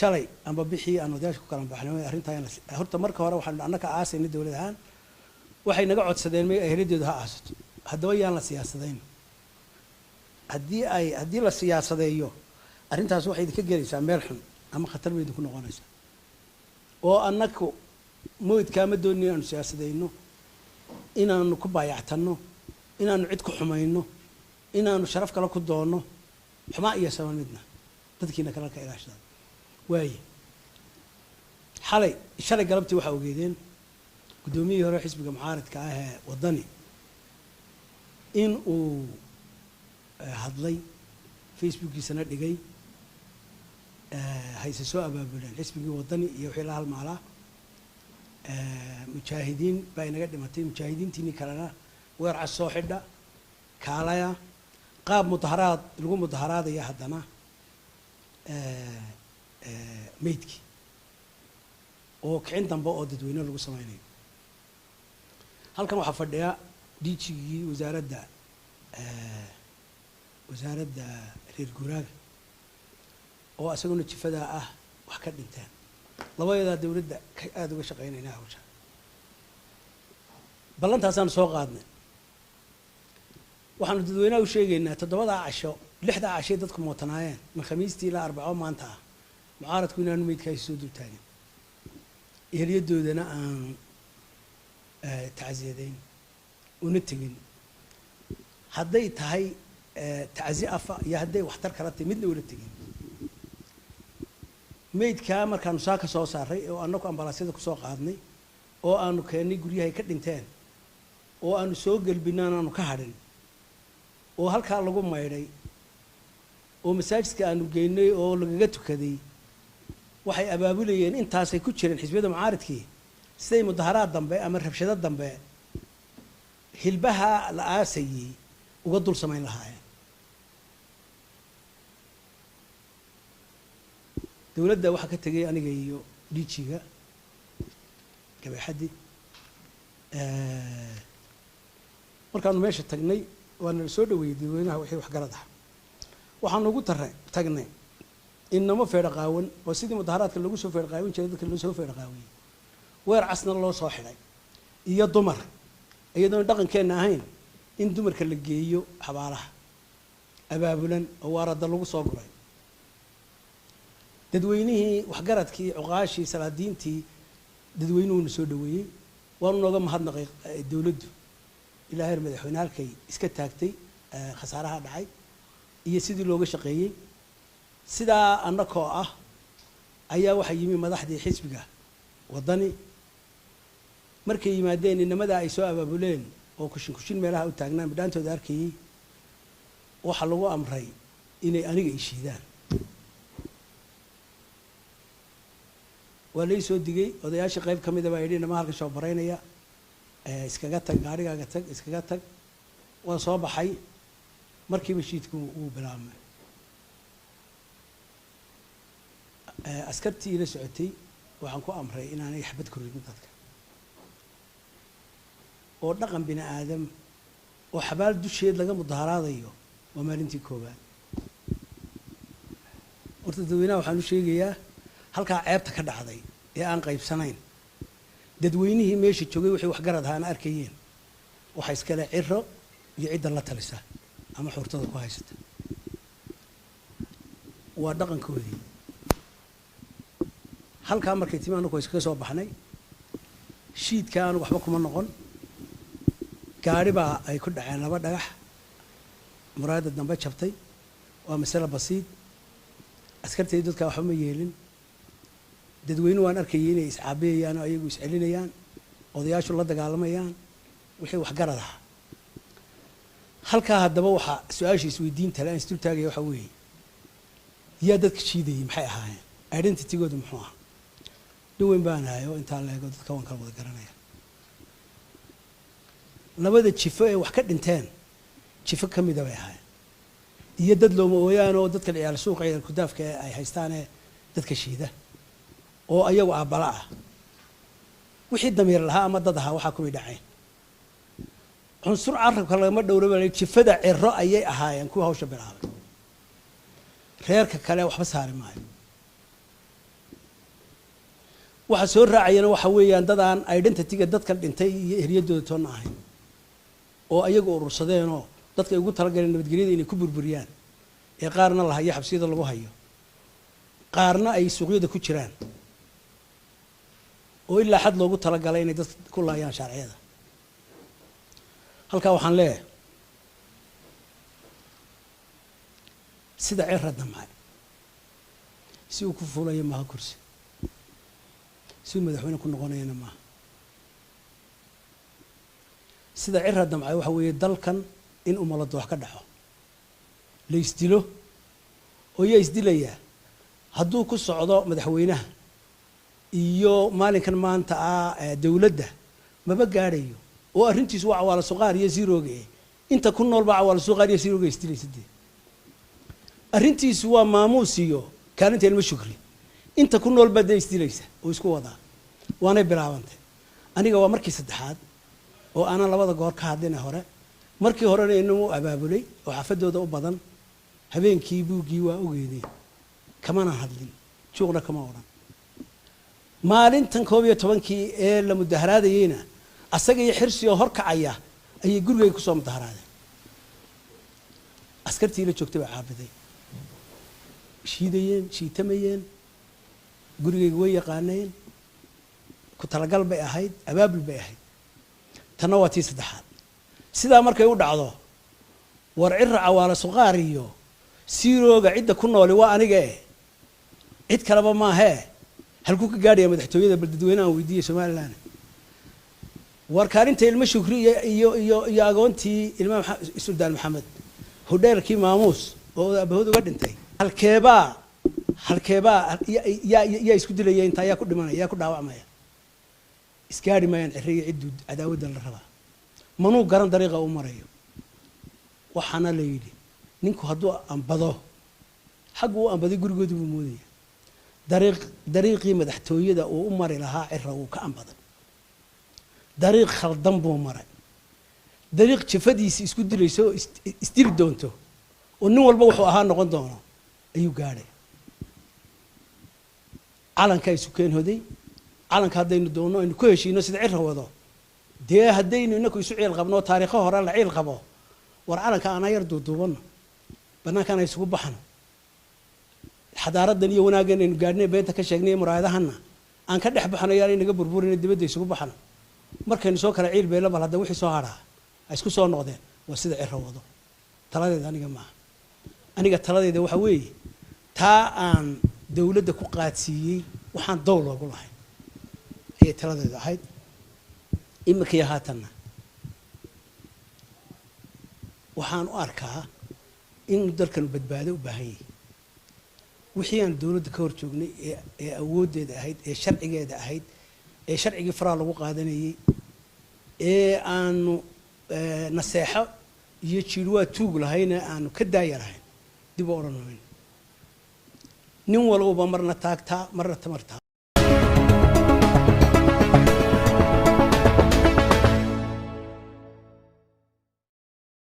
Shalay amba bixii aan odayaasha ku kala baxnay arrintaa in horta marka hore waxaanu annaka aasayna dowlad ahaan, waxay naga codsadeen may eheladeedu ha aasato. Haddaba yaan la siyaasadayn. Haddii la siyaasadeeyo arrintaas, waxay idinka gelaysaa meel xun ama khatar bay idinku noqonaysaa. Oo annaku moydkaa ma doonin inaanu siyaasadayno, inaanu ku baayactanno, inaanu cid ku xumayno, inaanu sharaf kale ku doonno, xumaa iyo sama midna. Dadkiina kale ka ilaashada waaye. Xalay, shalay galabtii, waxaa ogeedeen guddoomiyihii hore xisbiga mucaaridka ah ee Waddani in uu hadlay, Facebookiisana dhigay, hayse soo abaabuleen xisbigii Waddani iyo wixii la halmaalaa. Mujaahidiin baa inaga dhimatay, mujaahidiintiinii kalena weer cas soo xidha, kaalaya, qaab mudaharaad lagu mudaharaadaya. Haddana meydkii oo kicin dambe oo dadweyne lagu sameynayo. Halkan waxaa fadhiya DG-gii wasaaradda reer guuraaga oo isaguna jifadaa ah wax ka dhinteen. Labadeedaa dowladda ka aada uga shaqeynayna hawsha. Ballantaasaan soo qaadnay. Waxaanu dadweynaha u sheegaynaa 7-daa casho, 6-daa cashay dadku mootanaayeen, min Khamiistii ilaa Arbaco maanta ah, mucaaradku inaanu meydkaasi soo dul taagin, eheliyadoodana aanu tacsiyadayn una tegin. Hadday tahay tacsi afa iyo hadday waxtar kala tahay, midna ula tegin. Meydkaa markaanu saa ka soo saaray oo annagu ambalaasyada kusoo qaadnay oo aanu keennay guryahay ka dhinteen oo aanu soo gelbinno, aanu ka hadhin, oo halkaa lagu maydhay oo masaajidka aanu geynay oo lagaga tukaday, waxay abaabulayeen, intaasay ku jireen xisbiyada mucaaridkii, siday mudaharaad dambe ama rabshado dambe hilbaha la aasayey uga dul samayn lahaayeen. Dowladda waxaa ka tegay aniga iyo DG-ga gabeexaddii. Markaanu meesha tagnay waa nala soo dhaweeyey dadweynaha wixii waxgarad ah. Waxaanu ugu tara tagnay inamo feedha qaawan oo sidii mudaharaadka lagu soo feedha qaawan jiray dadka loo soo feedha qaawiyey, weer casna loo soo xidhay, iyo dumar, iyadoon dhaqankeenna ahayn in dumarka la geeyo xabaalaha, abaabulan oo waarada lagu soo guray. Dadweynihii waxgaradkii, cuqaashii, salaadiintii, dadweynuhuna soo dhaweeyey, waanu nooga mahadnaqay dowladdu ilaa heer madaxweyne halkay iska taagtay khasaaraha dhacay iyo sidii looga shaqeeyey. Sidaa annakoo ah ayaa waxaa yimi madaxdii xisbiga Waddani. Markay yimaadeen, inamadaa ay soo abaabuleen oo kushin kushin meelaha u taagnaan bidhaantooda arkayey, waxaa lagu amray inay aniga ishiidaan. Waa lai soo digay. Odayaashii qayb ka mida baa yidhi, inama halkan soo baraynaya, iskaga tag, gaarigaaga tag, iskaga tag. Waan soo baxay. Markiiba shiidku wuu bilaabmay. Askartii ila socotay waxaan ku amray inaanay xabad ku ridin dadka, oo dhaqan bini aadam oo xabaal dusheed laga mudaharaadayo waa maalintii koowaad. Horta dadweynaha waxaan u sheegayaa halkaa ceebta ka dhacday ee aan qaybsanayn dadweynihii meesha joogay, wixii waxgarad ahaana arkayeen, waxa iskale Ciro iyo cidda la talisa ama xurtada ku haysata. Waa dhaqankoodii. Halkaa markay timi anagu iskaga soo baxnay. Shiidka aanu waxba kuma noqon. Gaari baa ay ku dhaceen laba dhagax, muraayadda dambe jabtay, waa masale basiid. Askartaydu dadkaa waxba ma yeelin. Dadweynuhu waan arkayay inay iscaabiyayaan oo ayagu iscelinayaan, odayaashu la dagaalamayaan wixii waxgarad ahaa halkaa. Haddaba waxaa su-aasha isweydiinta le aan isdul taagaya waxaa weeye: yaa dadka shiidayay? Maxay ahaayeen? Identitygooda muxuu ahaa? Nin weyn baan ahay oo intaa la eego dadka waan kala wada garanaya. Labada jifo ee wax ka dhinteen jifo ka mida bay ahaayeen, iyo dad looma ooyaan oo dadka ciyaal suuqa, ciyaal kudaafka ee ay haystaanee dadka shiida oo ayagu aabbala ah. Wixii damiir lahaa ama dad ahaa waxaa kumay dhaceen. Cunsur carabka lagama dhowra. Jifada Ciro ayay ahaayeen kuwa hawsha bilaabay. Reerka kale waxba saari maayo. Waxa soo raacayana waxa weeyaan dad aan identity-ga dadkan dhintay iyo ehliyadooda toonna ahayn, oo ayagu urursadeenoo dadka ay ugu talagaleen nabadgelyada inay ku burburiyaan, ee qaarna la hayo, xabsiyada lagu hayo, qaarna ay suuqyada ku jiraan, oo ilaa xad loogu talagalay inay dadka ku laayaan shaarciyada. Halkaa waxaan leeyahay, sida Cira damcay si uu ku fuulayo maaha kursi, si uu madaxweyne ku noqonayana maaha. Sida Cira damcay waxa weeye dalkan in umalado wax ka dhaco, la isdilo. Oo yaa isdilayaa hadduu ku socdo madaxweynaha iyo maalinkan maanta ah dowladda? Maba gaadhayo, oo arrintiisu waa cawaala suqaar iyo zirooga. Inta ku nool baa cawaala suqaar iyo zirooga isdilaysa. Dee arrintiisu waa maamuus iyo kaalinta ilmo Shukri. Inta ku nool baa dee isdilaysa oo isku wadaa, waanay bilaabantay. Aniga waa markii saddexaad oo aanan labada goor ka hadlina. Hore markii horena inagu abaabulay oo xaafadooda u badan habeenkii buuggii waa ogeedeen, kamana hadlin, juuqna kama odhan. Maalintan 11-kii ee la mudaharaadayeyna, asaga iyo Xirsi oo horkacaya ayay gurigayga kusoo mudaharaadeen. Askartii la joogtay baa caabiday, shiidayeen, shiitamayeen. Gurigayga way yaqaaneen, ku talagal bay ahayd, abaabul bay ahayd. Tanna waa tii saddexaad. Sidaa markay u dhacdo, war Cira cawaala suqaar iyo siirooga cidda ku nooli waa aniga e, cid kaleba maahee. Halkuu ka gaadhaya madaxtooyada? Bal dadweynahan weydiiyey Somaliland. War kaalinta ilmo Shukri iyo agoontii ilma Suldaan Maxamed, hodheelkii Maamuus oo aabahood uga dhintay, halkeebaa yaa isku dilaya? Intaa yaa ku dhimanaya, yaa ku dhaawacmaya? Isgaadhi maayaan Cire iyo cidduu cadaawadda la rabaa. Manuu garan dariiqa uu marayo. Waxaana la yidhi, ninku hadduu ambado xaggu u ambaday gurigoodii buu moodaya. Dariiqii madaxtooyada uu u mari lahaa Cira wuu ka ambaday, dariiq khaldan buu maray, dariiq jafadiisi isku dilayso oo isdili doonto, oo nin walba wuxuu ahaa noqon doono ayuu gaadhay. Calankaa isu keen hoday. Calanka haddaynu doonno aynu ku heshiino sida Cira wado, dee haddaynu inaku isu ciil qabno oo taariikho hore la ciil qabo, war calanka aanaa yar duuduubanno, bannaankaan ay isugu baxno. Xadaaradan iyo wanaaggan aynu gaadhnay, beenta ka sheegnay, muraayadahanna aan ka dhex baxno, yaan inaga burburina, dibadda isugu baxno. Markaynu soo kala ciil beelo, bal hadda wixii soo hadhaa ay isku soo noqdeen. Waa sida Ciro wado. Taladeeda aniga maaha. Aniga taladeeda waxa weeye taa aan dowladda ku qaadsiiyey, waxaan dow loogu lahayn ayay taladeedu ahayd. Iminkiiyo haatanna waxaan u arkaa inuu dalkanu badbaado u baahan yahay. Wixii aan dowladda ka hor joognay ee awooddeeda ahayd, ee sharcigeeda ahayd, ee sharcigii faraha lagu qaadanayey, ee aanu naseexo iyo jiirwaa tuug lahayna aanu ka daaya lahayn, dib u odhan mayno. Nin walowba marna taagtaa, marna tamartaa.